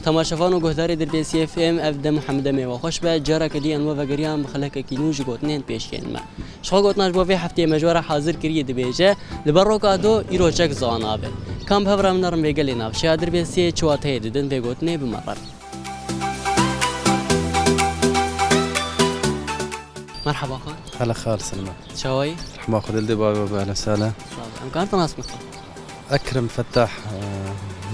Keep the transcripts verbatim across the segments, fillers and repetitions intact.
Temaşevan û guhdarê Dirbêsiyê F M, ev dem Hemdemê we xweş be. Careke dî em we vegeriyan bi xelekekî nû ji gotinên pêşiyên me. Ji xwe gotina ji bo vê hefteyê me ji we re hazir kiriye dibêje, li ber roka do îro çek zihan nabe. Kam bi hev re min nerin vê gelê navçeya Dirbêsiyê çi wateyê didin vê gotinê bi me re. Merhaba xal. Hele xal, selma. Çawayî? Rehma Xwedê li dê bavê we be, ehlen sehlen. Sağ ol. Em karin te nas bikin? Ekrem Fettah, e,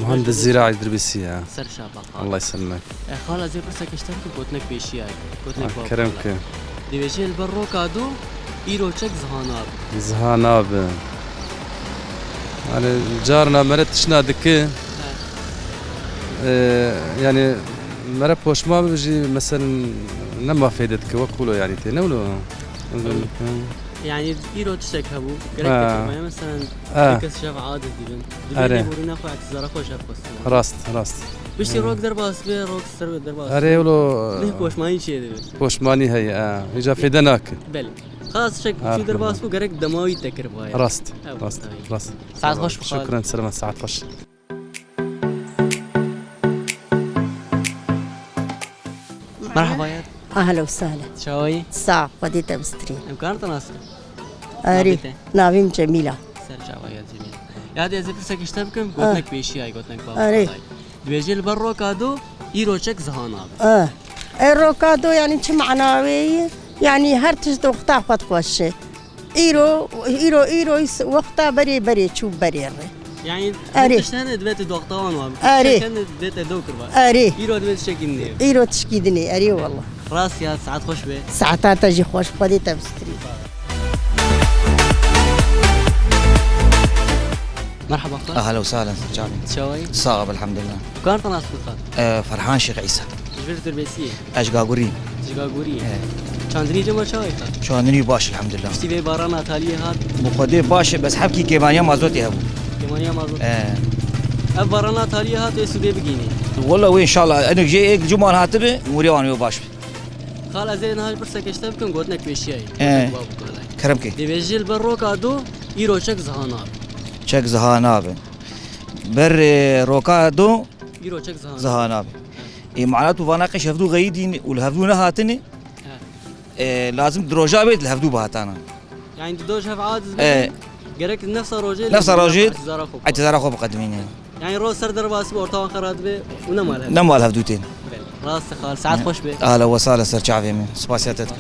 muhendis ziraî Dirbêsî ye. Ser çava xal. Allah yeselimek. E, xal, ez ê pirseke ji te bikim, gotinek pêşiya ye. Gotinek Ah, bavê kerem xala. Ke. Dibêje li ber roka do îro çek zihan nabe. Zihan nabe. Yani carna mere tişna dike. He. E, yani mere poşma bi jî meselen nema fêde dike, wek wilo yani tê, ne wilo? Hı. Yani îro tiştek hebû, gerek Ha. Te mesela Ha. Kes şev adiz dibin. Dibê Erê. Lêborîna xwe, îtizara xwe şev xwestin. Rast, rast. Piştî Hı. Rok derbas be, rok ser be derbas Erê be. Wilo. Neh poşmanî çê dibe. Poşmanî heye, ha. Îca fêde nake. Belê. Xas çek Ha, çû derbas bû, gerek dema wî te kiribaye. Rast, Ew, rast, tabii. Rast. Saet xweş bixwazim. Şukran, selama, saet xweş. Merhaba ya. Ahla ve sahla. Çawayî? Sağ, Xwedê te bistirî. Em karin te nas bikin? Arê, Navê te? Navê min Cemîla. Ser çava ya Cemîla. Ya dê ez ê pirsek ji te bikim, Ah. Gotinek pêşiya ye, gotinek bavê Arê. Xwedayê. Dibêje li ber roka do, îro çek zihan nabe. Ah. E, roka do yani çi mana wê ye? Yani her tişt wexta xwe dixweşe. Îro, îro, îro wexta berê, berê çû berê re. Yani Erê. Tişt hene divê te doxta wan wa. Erê. Tişt hene divê te do kirva. Erê. Îro divê tiştekî nê. Îro tişkî dinê, erê wallah. Rast ya, saet xweş be. Saeta te jî xweş, Xwedê te bistirî. Merhaba xal. Ahla ve sahlen, çavê. Çawayî? Sağ ol, elhamdülillah. Karin te nas bikin? E, Ferhan Şêx Îsa. Ji vir Dirbêsiyê? Ez ji Gagurî. Ji Gagurî? E. Çandinî cema çawa ye? Çandinî baş, elhamdülillah. Piştî vê barana taliyê hat? Bi Xwedê baş e, bes hevkî kêmaniya mazotê hebû. Kêmaniya mazotê. E. Ev barana taliyê hat, wê sûdê bigînî? Wela wê inşallah. Enik jê êk cuman hatibi, mûrê wan wê baş bi. Xal, ez ê niha ji pirseke ji te bikim, gotinek pêşiya ye. E. Gotinek bavê xwe ye. Kerem ke. Dibêje li ber roka do, îro çek zihan nabe. Çek zihan nabe. Ber, e, roka do, Îro çek zihan. Zihan nabe. Ê, mana tu vana qey ji hevdû xeyidîn û li hevdû nehatine, He. e, lazim di roja bê li hevdû bihatana. Yani di doj hev adiz E. Gerek nefsa rojê Nefsa rojê îtizara xwe biqedimîne. Yani roz ser derbasî bi ortawan xera dibe û nema li hevdû. Nema li hevdû tên. Belê. Rast e xal. Saet xweş be. Ahla ve sahla ser çavê min. Spasiya te dikim.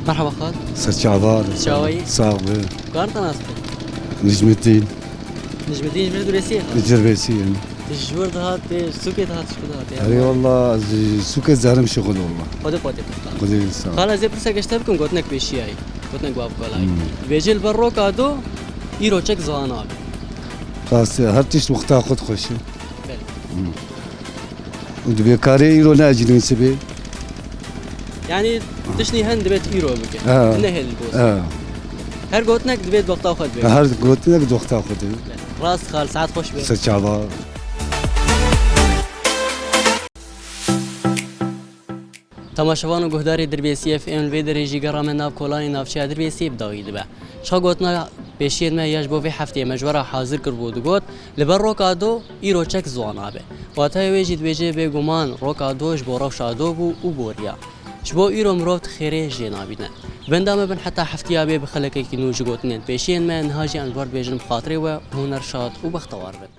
Merhaba xal. Ser çava. Çawayî? Sağ be. Karin te nas bikin? Necmettin. Necmettin ji vir Dirbêsiyê ye? Dirbêsiyê ye. Ji wir dihat, ji sûkê dihat, ji ku dihat? Erê wallah, ez ji sûkê zerim şixul wallah. Xwedê xwedê. Xwedê sağ. Xal, ez ê pirseke ji te bikim, gotinek pêşiya ye. Gotinek bavê xwe ye. Hmm. Dibêje li ber roka do, îro çek zihan nabe. Rast e, her tişt wexta xwe dixweşe. Belê. Hmm. Û divê karê îro neecilîn sibê. Yani tiştî hen divê tu îro bike. Ha. Nehêl li gos. Ha. Her gotinek divê doxta xwe divê. Her gotinek doxta xwe divê. Rast xal, saet xweş be. Ser çava. Temaşevan û guhdarê Dirbêsiyê F M, li vê derê jî gera me nav kolanê navçeya Dirbêsiyê bi dawî dibe. Çiqa gotina pêşiyên me ya ji bo vê hefteyê me ji we re hazir kiribû digot, li ber roka do îro çek ziwan nabe. Wateyê wê jî dibêje bêguman roka do ji bo rewşa do bû û boriya. Ji bo îro mirov di xêrê jê nabîne. Benda me bin heta heftiya bê bi xelekekî nû ji gotinên pêşiyên me, niha jî em ji we re dibêjin bi xatirê we, hûn her şad û bextewar bin.